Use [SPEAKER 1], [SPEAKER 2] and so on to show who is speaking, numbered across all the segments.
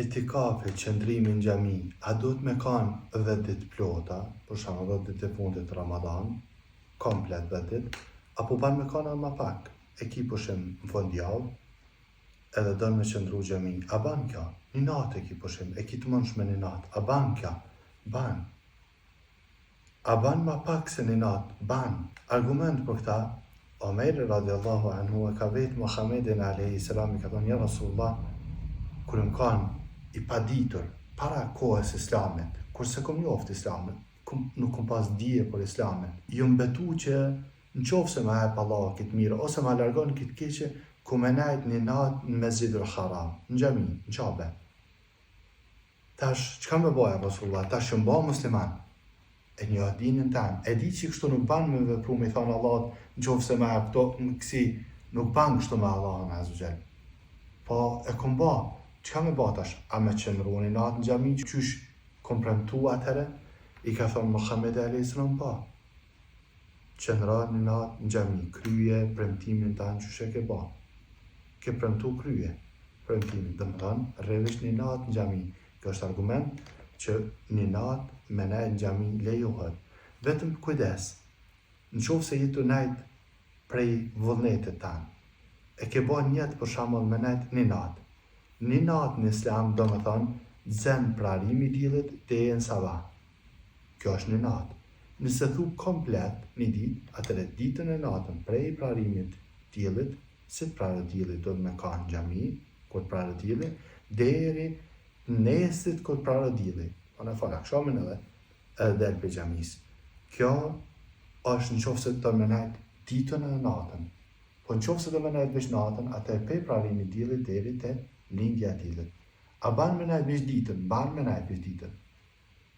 [SPEAKER 1] Itikafi, qëndrimi në xhami, a duhet me kanë 10 ditë plota, për shembull 10 ditë e fundit të Ramazan, komplet 10 ditë, apo ban me kanë edhe ma pak, e ki pushim në fundjavë, edhe don me qëndru xhami, a ban kjo? Një natë e ki pushim, e ki të mundshme një natë, a ban kjo? Ban. A ban ma pak se një natë? Ban. Argument për këta, Omeri radiallahu anhu e ka vetë Muhammedin alejhi selam i ka thonë ja Rasulullah kur jom kanë i paditur para kohës islamit, kur s'e kom njoft islamin, kum, nuk kom pas dije për islamin, jom betu që në qoftë se ma jep Allahu këtë mirë ose ma largon këtë keqe, ku me nejt një natë në Mesxhidul Haram, në xhami, në Qabe. Tash, çka me ba ja Rasulullah, tash jom ba musliman, e njoh dinin tem, e di që kështu nuk ban me vepru me i thanë Allahut, në qoftë se ma jep këto, në kësi, nuk ban kështu me Allahun azze ve xhel. Po, e kom ba, çka me ba tash, a me qëndru një natë në xhami, qysh kom premtu atëhere, i ka thonë Muhammedi a.s. po, qëndro një natë në xhami, kryje premtimin tanë qysh e ke ba. Ke premtu kryje premtimin, domethonë, rri veç një natë në xhami. Kjo është argument që një natë me nejt në xhami lejohet. Vetëm kujdes, në qoftë se je tu nejt prej vullnetit tanë, e ke bo nijet për shembull me nejt një natë. Një natë në islam domethonë, zen prarimi i diellit deri në sabah. Kjo është një natë. Nëse thu komplet një ditë, atëherë ditën e natën prej prarimit diellit, si të prarë dielli duhet me kanë në xhami, kur të prarë dielli, deri nesrit kur të prarë dielli. Po në fal akshamin edhe edhe del prej xhamisë. Kjo është në qoftë se do me nejt ditën edhe natën. Po në qoftë se do me nejt veç natën, atëherë prej prarimit diellit deri te lindja e diellit. A ban me nejt veç ditën? Ban me nejt veç ditën.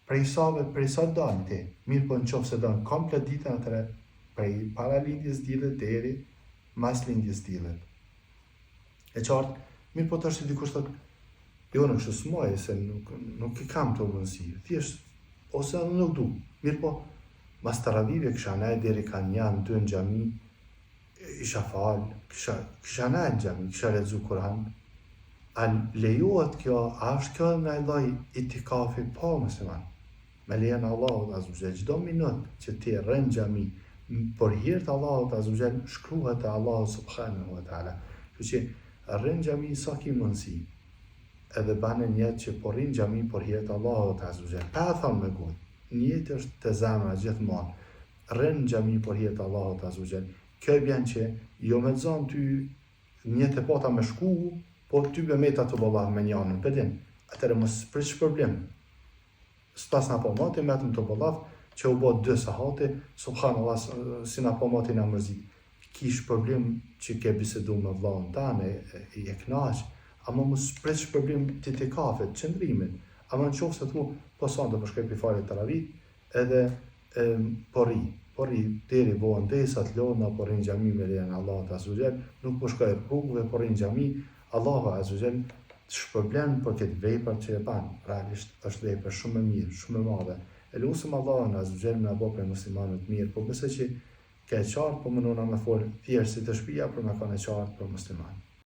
[SPEAKER 1] Prej sa ve prej sa don ti, mirëpo në qoftë se don komplet ditën atëherë prej para lindjes diellit deri mas lindjes diellit. E qartë, mirëpo tash dikush thotë, jo unë kështu s'muj se nuk nuk i kam këto mundësi, thjesht ose edhe nuk du. Mirëpo mas taravive kisha nejt deri ka një, dy në xhami, isha fal, kisha kisha nejt në xhami, kisha lexu Kur'an. A lejohet kjo, a është kjo naj lloj itikafi? Po, musliman. Me lejen e Allahut azze ve xhel, çdo minut që ti rrin në xhami për hir të Allahut azze ve xhel, shkruhet te Allahu subhanahu wa taala. Kështu që rri në xhami sa ki mundësi. Edhe bane nijet që po rri në xhami për hir të Allahut azze ve xhel. Pa e thënë me gojë. Nijeti është te zemra gjithmonë. Rri në xhami për hir të Allahut azze ve xhel. Kjo i bjen që jo me të zanë ty nijet e pata me shku, po ty be meta të bollah me njanën, pe din. Atëherë mos prit shpërblim. S'pas na po mati, metëm të bollah, që u bo dy sahati, subhanallah, si na po mati na mërzit. Ki shpërblim që ke bisedu me vllaun tan, e, e, e knaq, ama mos prit shpërblim të itikafit, qëndrimit. Ama në qoftë se thu, po sonte po shkoj pi fali teravit, edhe e, po rri, po rri deri vonë, derisa të lodhna, po rri në xhami me lejen e Allahut azze ve xhel, nuk po shkoj rrugëve, po rri në xhami, Allahu azze ve xhel të shpërblen për këtë vepër që e ban, realisht është vepër shumë e mirë, shumë e madhe. E lusim Allahun azze ve xhel me na bo prej muslimanëve të mirë, po besoj që ke e qartë, po mundohna me fol thjesht si te shpia për me kanë e qartë për musliman.